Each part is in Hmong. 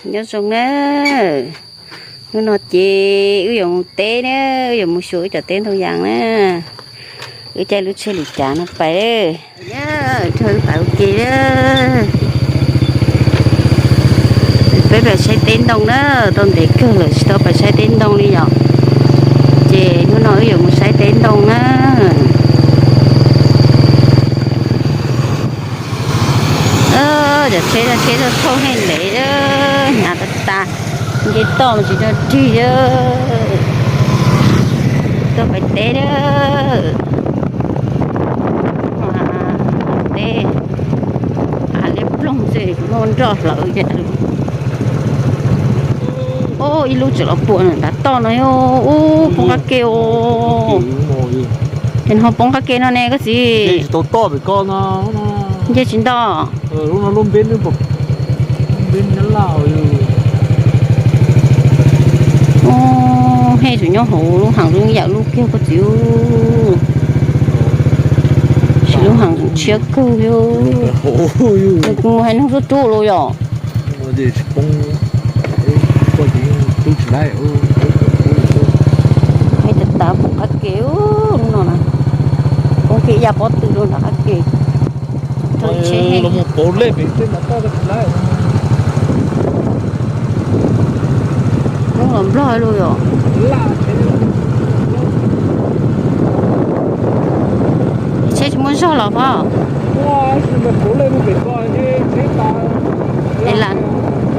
Nyob zoo na, hnub no ces wb yuav mus teb na, wb yuav mus xyuas wb cov teb ntoo yas na. Wb caij lub tsheb li cas no pais. Dhau wb pais ua ke. Peb pais saib teb ntoo na, tau ntev kawg lawm tsis tau pais saib teb ntoo li yom. Ces hnub no wb yuav mus saib teb ntoo na. Cov tsheb, tsheb thauj heev ntev, hnyav tas tas, nce toj mas tsis tau rig. Tuaj pais teb, teb av liab ploog xwb, muaj nroj hlawv. Ib lub tseem los puas nram toj no, ub, poob qab ke os. Ces no poob qab ke no ne koj txiv. Nce tsis nto. Ub, hej tseem nyob hauv lub hav zoov ib yam lub kiag koj txiv. Sis lub hav zoov tshiab kawg li. Nws kuv mus hais neeg rub rub los yom. Hej tas tas poob qab ke lub no na. Poob ke ya pob tw rau nram qab ke. Lub los nplog lug yom. Tsheb tsis muaj zog los pob.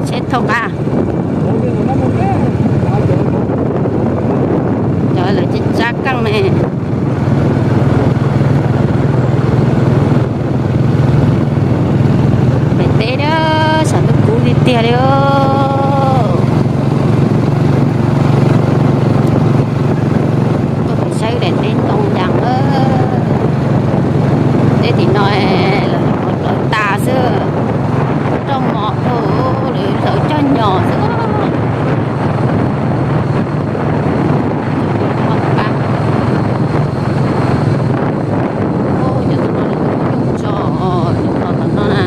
Tsheb thauj qab. Cov lawv cab keej ne. Pem teb na, sab ntuj kub tiag tiag li. Tuaj pem saib daim teb ntoo yas na. Teb tim no lawv hlawv tas xwb, roj mos dhau, lawv hlawv cog nyos xwb. Cov tus no lawv twb muab nyuj tso, nyuj los tom no na.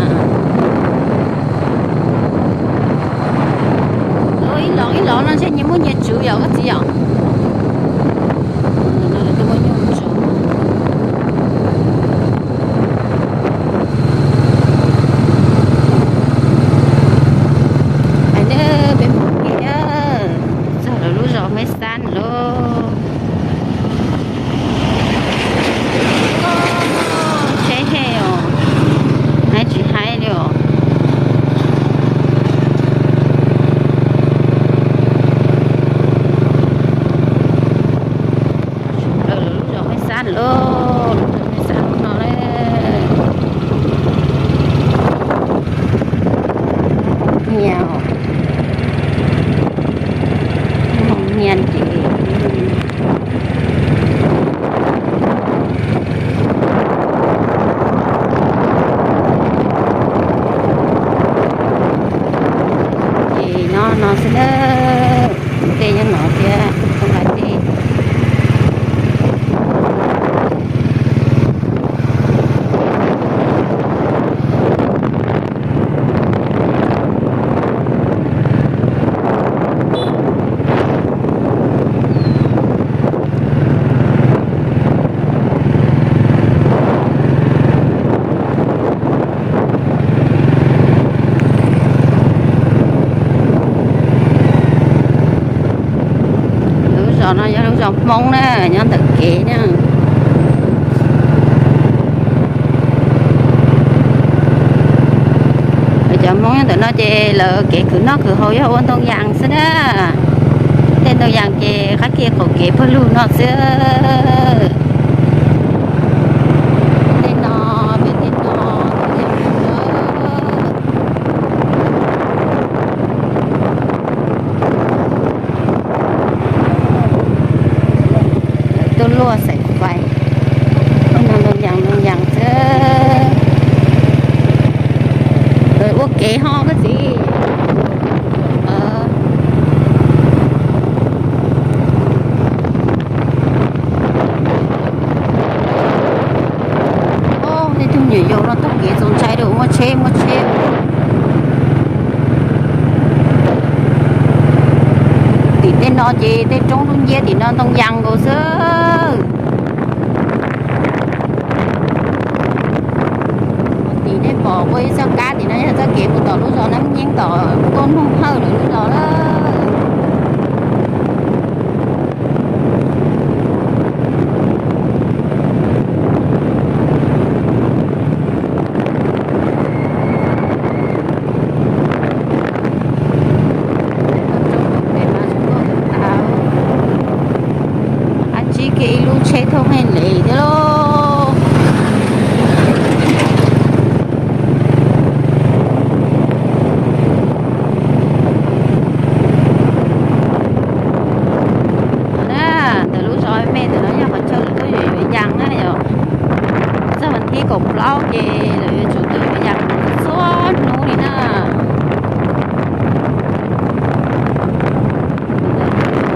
Ib los ib los no ntshe nyias muaj nyias tswv yom koj txiv yom. No lawv twb muab nyuj tso. Hais tias peb mus ke, txog lawv lub zos Meb Xab lauj. Tsheb heev os, haib tsis haib li os. Lawv lub zos Meb Xab lauj, lub zos Meb Xab no lauj. Nyias, nyias ces ces nyob no xwb na, tej nyob no thiab, too nqaij tej. Lub zos no yog lub zos Hmoob na, nyob ntawm kev na. Cov Hmoob nyob ntawm no ces lawv kev khwv noj khwv haus yog ua ntoo yas xwb na. Tej ntoo yas ces qab ke qaum kev pawg lug no xwb. Tej no, pem tej no, tuaj luaj xaim fais, ntoo yas ntoo yas xwb. Ua kev ho koj txiv. Tej tug nyuam yaus no taug kev txaus ntshai li, muaj tsheb muaj tsheb. No ces tej roob dub nciab tim no ntoo yas nkaus xwb. Tim nej pom ua ib txoj kab tim no yog txoj kev mus tom lub zos Nab Nyeeb tom tuaj Noog Hawj lawv lub zos na. Ab tsib kiag ib lub tsheb thooj heej les thiab lauj. Na, ntawm lub zos me ntawm no yog qhov chaw lawv tuaj yuav yuav yas na yom. Txog vas thib kaum plaub ces lawv yuav tsum tuaj yuav yas txhua hnub li na.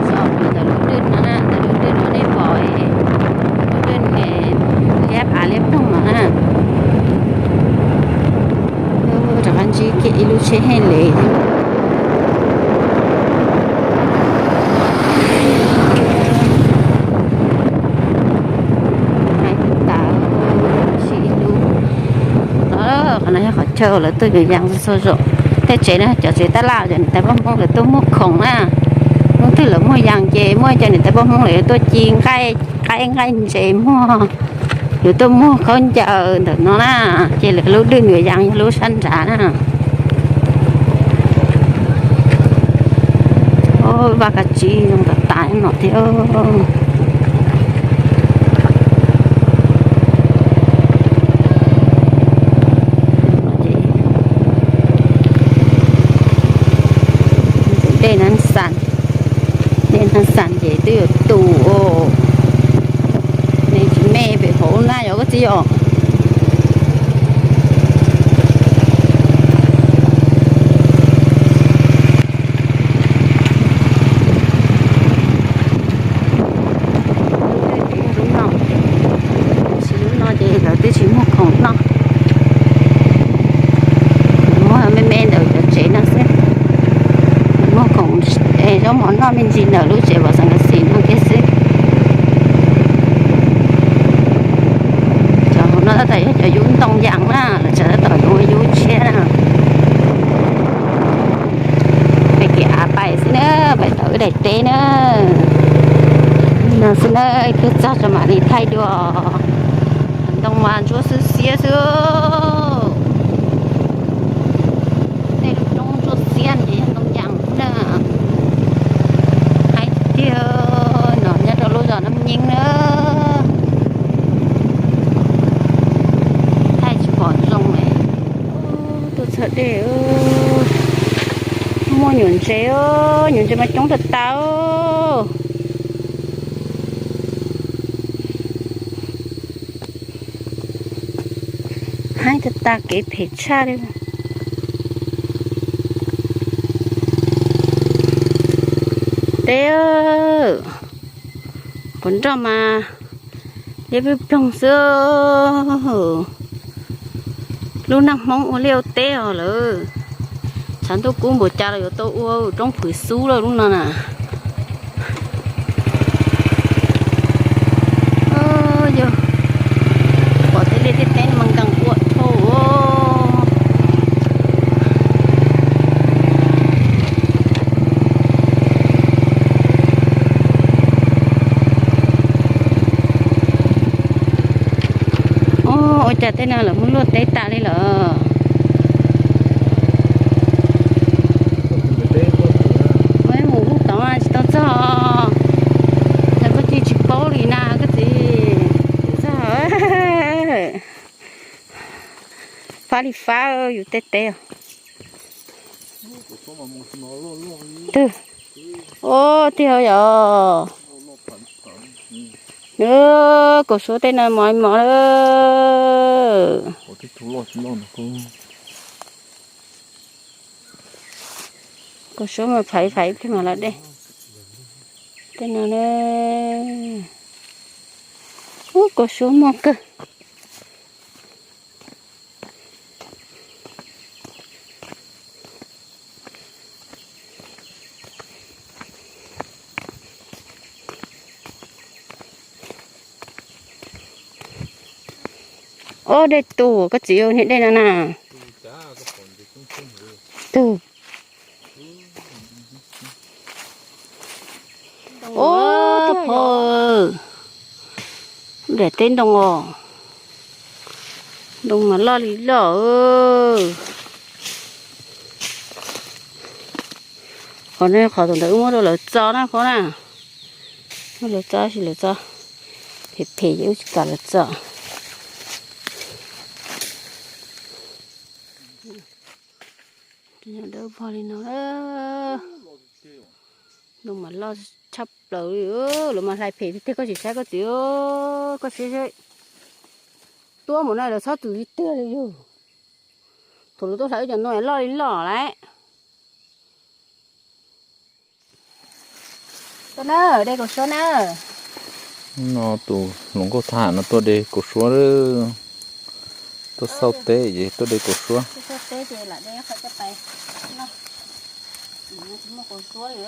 Ntawm lub dwj no, ntawm lub dwj no nej pom lub dwj liab av liab ploog no na. Rov qab ntsib kiag ib lub tsheb heej les. Qhov no yog qhov chaw lawv tuaj yuav yas txhua zaus. Tej tsev no cov tsev tab laj, cov niam tais poj Hmoob lawv tuaj muag khoom na. Hnub twg lawv muag yas ces muaj cov niam tais poj Hmoob lawv yuav tuaj ci nqaij, qaib nqaij ntses muag, yuav tuaj muag khaub ncaws ntawm no na. Ces lawv lub dwj yuav yas yog lub sab nrad na. Vaj kab tsib zoo tas tas no thiab. Dej Nab Xas, dej Nab Xas ces twb yuav tu, me tsis me pem hauv na yog koj txiv os. Lub no, tab sis lub no ces lawv twb tsis muag khoom noj, muag me me ntawm cov tsev no xwb. Muag khoom, zaub mov noj me ntsis ntawm lub tsev pov xeem kas xis no kiag xwb. Cov hauv no tab tom yog cov yub ntoo yas na, lawv tseem tab tom yuav yub tshiab na. Pem kev av pais xwb na, pais tom wb daim teb na. No xwb na, twb txog tso mam li thaij dua. Ntoo mas ntsuab xwb xiab xwb. Tej lub roob ntsuab xiab ces yog ntoo yas na. Haib tiag, no nyob rau lub zos Nab Nyeeb na. Thaij tsis pom zoo li. Tuaj txog dej, muaj nyuam ntses, nyuam ntses mas coob tas tas. Haib tas tas, kev phem tshaj li. Teb, quav nroj mas liab ploog xwb. Lub neej Hmoob ua liaj ua teb os lawm. Tshav ntuj kub npaum cas los yuav tau ua roob phwv xub lawm lub no na. Yog pom tej liaj tej teb mas nkees ua dhau. Ua cas tej no lawv muab luaj teb tas li lawm. Mus lub tod tsis tau txog, lawv kuj cia tsis paub li na koj txiv. Txog, fab li fab yus tej teb. Twg, o, tiag yom. Nws, kaum suav tej no mos mos lawm. Kaum suav mas phaiv phaiv ib pliag mas los dej. Tej no na, ub, kaum suav muaj kawg. Ob dej tus koj txiv, niag dej no na. Tus. Ob phob, nram teb ntoo os. Ntoo mas loj li loj. Qhov no qhov ntawd wb muab rau lawv txo na phob na. Muab lawv txo, tab sis lawv txo phem phem ces wb tsis kam lawv txo. Dawb vog li no. Ntoo mas loj tshaj plaws li. Lawv mas hlais phem tiag tiag, koj tsis saib koj txiv, koj saib saib. Tuab mus no lawv txhob txwm tiag tiag li yog. Thaum lawv tuaj hlais wb cov ntoo loj li loj lawm. Tuaj na, de kaus suab na. No tus hluas nkauj thab ham no tuaj de kaus suab, tuaj xauj teb ces tuaj de kaus suab. Xauj teb ces lam de qhov coj pais noj. Tsis muaj kaus suab li.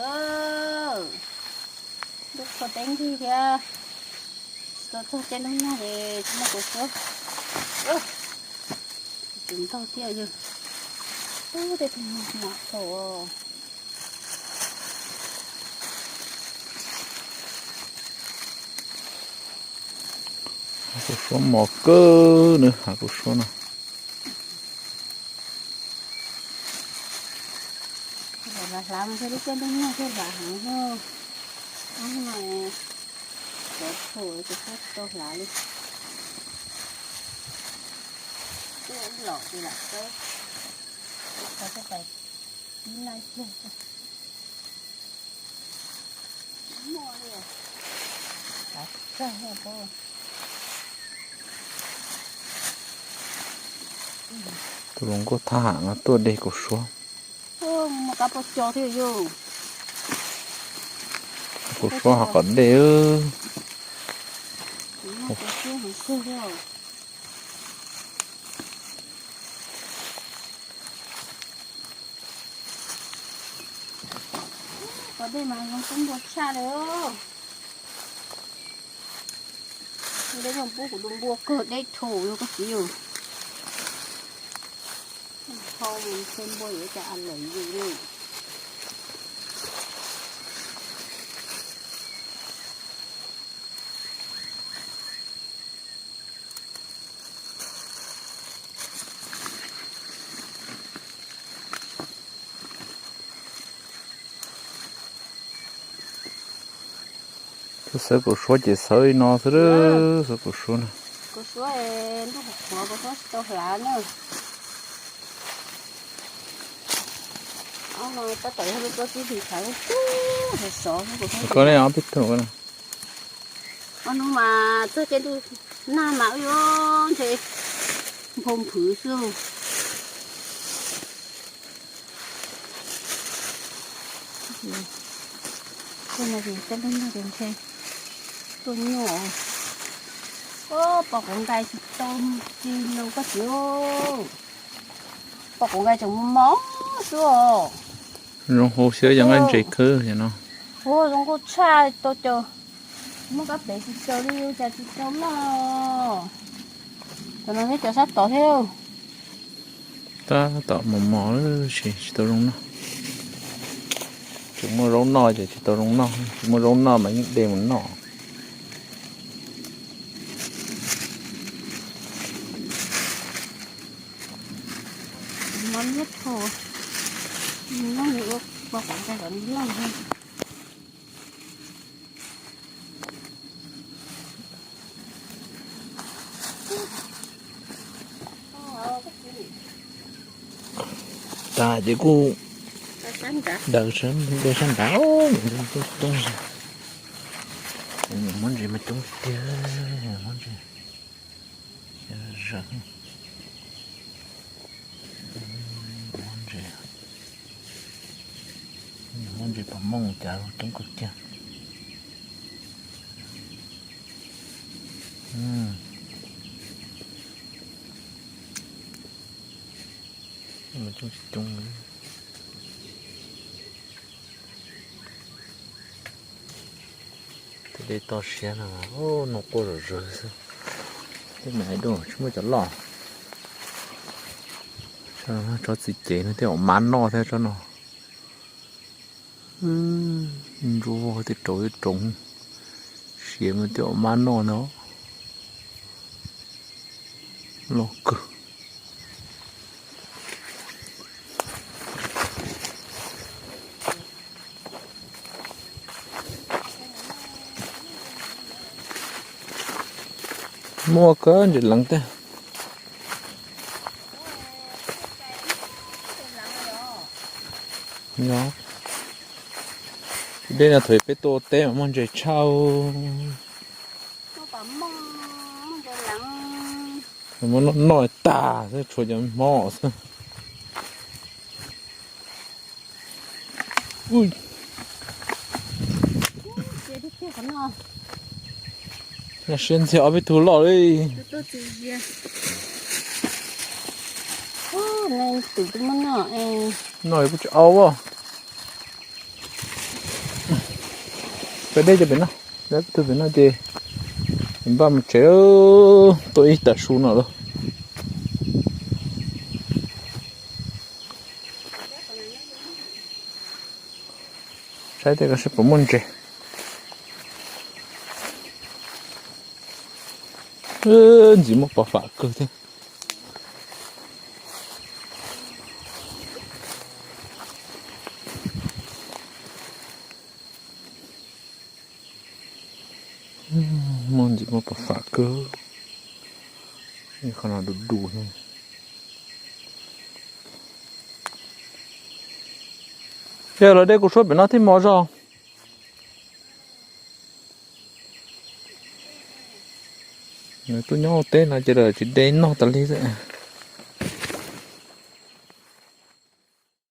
Ntuj qhuav teb nkig thiab, tsis tau txog caij ntuj nag ces tsis muaj kaus suab. Tsis ntog thiab yog. Ub, tej tug mos thaum. Hav kaus suab mos kawg, nws hav kaus suab no. Hlav hlav mas thiaj li caij ntuj nag thiaj hlav heev. Ob no cov tshuaj ces tsis tau hlav li. Twb los ces lam txawb, txawb pais ib nab ceg. Muaj li, hlav txawg. Tus hluas nkauj thab ham no tuaj de kaus suab. Muaj kab pob co thiab yog. Kaus suab ho qhov dej. Qhov dej mas zoo pub npua tshaj li. Dej zoo pub kuv tus npua kawg, dej thuam yog koj txiv yus. Hau mus ntshe npua yuav cas a lawm yus li. Tus xawb kaus suab ces xawb li no xwb, xawb kaus suab no. Kaus suab ntuj qhuav, kaus suab tsis tau hlav na. Tab tom yog lub tuab tib hlis thav, sov sov. Koj ne, ob peb tug koj na. Ob hnub mas txog caij ntuj nag mas ub yuav ntshe nphau nphwv xwb. Tej no ces caij ntuj nag ces ntshe tuaj nyuaj. Pom quav nqaij tsis tau li no koj txiv. Pom quav nqaij tseem mos mos xwb os. Zoo hau xyov yog nqaij ntses khwb no. Ua zoo nkauj tshaj tau caum. Muaj kab plev tsis caum li cas tsis tau loj. Cov no thiab cov sab tod thiab. Tab tom mos mos lawm, tsis tau zoo noj. Tseem muaj zaub noj ces tsis tau zoo noj, tsis muaj zaub noj mas yeej de mus noj. Mos liab tho, noj ua pom quav nqaij kom loj. Tas ces kuj daws sab nrad, daws sab nrad. Muab ntses mas coob tiag, muab ntses. Muab ntses, muab ntses pom mooj cas coob kawg kiag. Coob tsis coob li. Tej dej toj siab no, noj quaj zom zaws xwb. Tej me hais dua tsis muaj cov loj. Tsob txiv cev no tej zaum mab noj thiab tsob no. Ntsuab tej rau tej roov siav mas tej zaum mab noj no. Loj kawg. Muaj kawg ntsis leev tej. Dej no thaum peb tuaj teb mas muaj ntses tshaj. Muaj noj noj tag xwb tshuav cov hmob xwb. Noj siab ntxiag ob peb tug loj li. Noj kuj tsis au as. Peb dej cov pem no, dej tug pem no ces npaj mus tsev, tuaj ib tag su no lawm. Saib tej ko saib puas muaj ntses. Ntxim muaj pov fam kawg thiab. Muaj ntxim muaj pov fam kawg. Qhov no du du thiab. Yog lawv de kuv suab pem no thiaj mos zog. Nws tuaj nyob ua teb no ces lawv tsis de noj tas li xwb.